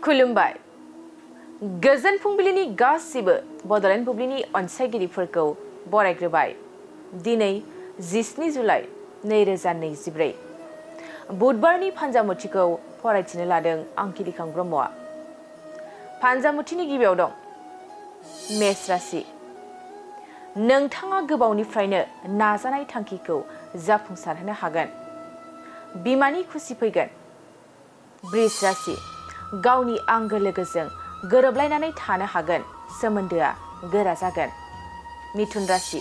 खुलुमबाय गोजोन फुंबिलिनि गासिबो बड'लेण्ड बुब्लिनि अनसायगिरिफोरखौ बरायग्रोबाय दिनै 17 जुलाइ 2024 बुधबारनि फान्जामुथिखौ फरायथिनो लादों आं किलिखां ब्रह्मआ फान्जामुथिनि गिबियाव दं मेष राशि नोंथाङा गोबावनिफ्रायनो नाजानाय थांखिखौ जाफुंसारहोनो हागोन बिमानि खुसि फैगोन वृष राशि गावनि आंगो लोगोजों गोरोबलायनानै थानो हागोन सोमोन्दोआ गोरा जागोन मिथुन राशि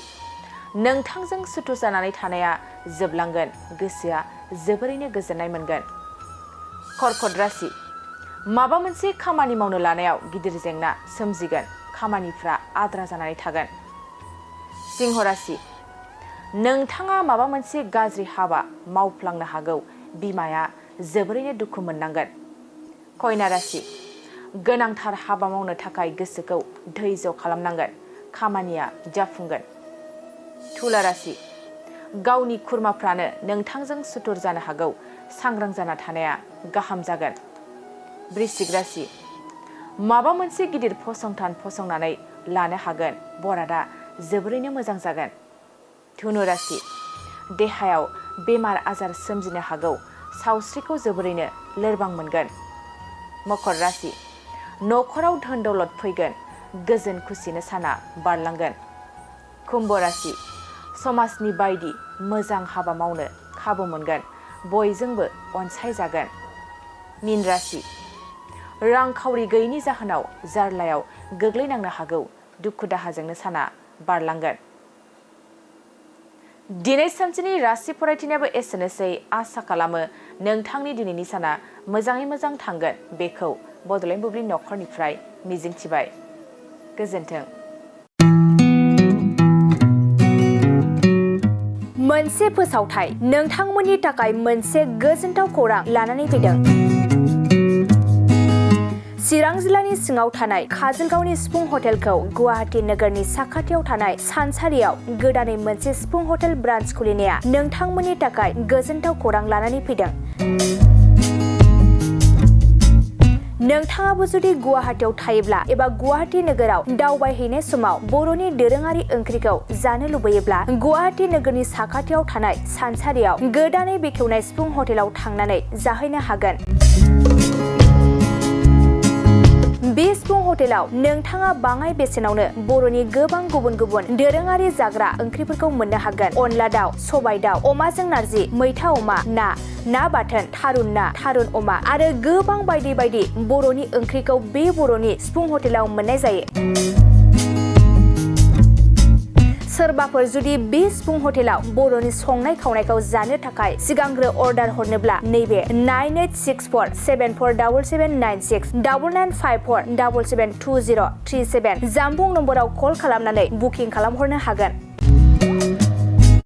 नोंथांजों सुथुर जानानै थानाया जोबलांगोन गोसोआ जोबोरैनो गोजोननाय मोनगोन कर्कट राशि माबा मोनसे खामानि मावनो लानायाव गिदिर जेंना सोमजिगोन खामानिफ्रा आद्रा जानानै थागोन सिंह राशि नोंथाङा माबा मोनसे गाज्रि हाबा मावफ्लांनो हागौ बिमाया जोबोरैनो दुखु मोननांगोन कन्या राशि गोनांथार हाबा मावनो थाखाय गोसोखौ धैर्य खालामनांगोन खामानिया जाफुंगोन तुला राशि गावनि खुरमाफ्रानो नोंथांजों सुथुर जानो हागौ सांग्रां जाना थानाया गाहाम जागोन वृश्चिक राशि माबा मोनसे गिदिर फसंथान फसंनानै लानो हागोन बरादा जोबोरैनो मोजां जागोन धनु राशि देहायाव बेमार आजार सोमजिनो हागौ सावस्रिखौ जोबोरैनो लोरबां मोनगोन मकर राशि नखराव धोन दौलत फैगोन गोजोन खुसिनो साना बारलांगोन कुम्भ राशि समाजनि बायदि मोजां हाबा मावनो खाबु मोनगोन बयजोंबो अनसायजागोन मीन राशि रांखावरि गैयैनि जाहोनाव जारलायाव गोग्लैनांनो हागौ दुखु दाहाजोंनो साना बारलांगोन दिनै सानसेनि राशि फरायथिनायाबो एसेनोसै आसा खालामो नोंथांनि दिनैनि साना मोजाङै मोजां थांगोन बेखौ बड'लेण्ड बुब्लि नखरनिफ्राय मिजिंथिबाय गोजोन्थों मोनसे फोसावथाय नोंथांमोननि थाखाय मोनसे गोजोनथाव खौरां लानानै फैदों चिरां जिल्लानि सिङाव थानाय काजलगावनि सिफुं हटेलखौ गुवाहाटी नोगोरनि साखाथियाव थानाय सानसारियाव गोदानै मोनसे सिफुं हटेल ब्रान्च खुलिनाया नोंथांमोननि थाखाय गोजोनथाव खौरां लानानै फैदों नोंथाङाबो जुदि गुवाहाटीयाव थायोब्ला एबा गुवाहाटी नोगोराव दावबायहैनाय समाव बर'नि दोरोङारि ओंख्रिखौ जानो लुबैयोब्ला गुवाहाटी नोगोरनि साखाथियाव थानाय सानसारियाव गोदानै बेखेवनाय सिफुं हटेलाव थांनानै जाहैनो हागोन बे सिफुं हटेलाव नोंथाङा बाङाय बेसेनावनो बर'नि गोबां गुबुन गुबुन दोरोङारि जाग्रा ओंख्रिफोरखौ मोननो हागोन अनला दाउ सबाय दाउ अमाजों नारजि मैथा अमा ना बाथोन थारुन ना थारुन अमा आरो गोबां बायदि बायदि बर'नि ओंख्रिखौ बे बर'नि सिफुं हटेलाव मोननाय जायो सोरबाफोर जुदि बे सिफुं हटेलाव बर'नि संनाय खावनायखौ जानो थाखाय सिगांग्रो अर्डार हरनोब्ला नैबे 9864747796 9954772037 जामबुं नम्बराव कल खालामनानै बुकिं खालामहरनो हागोन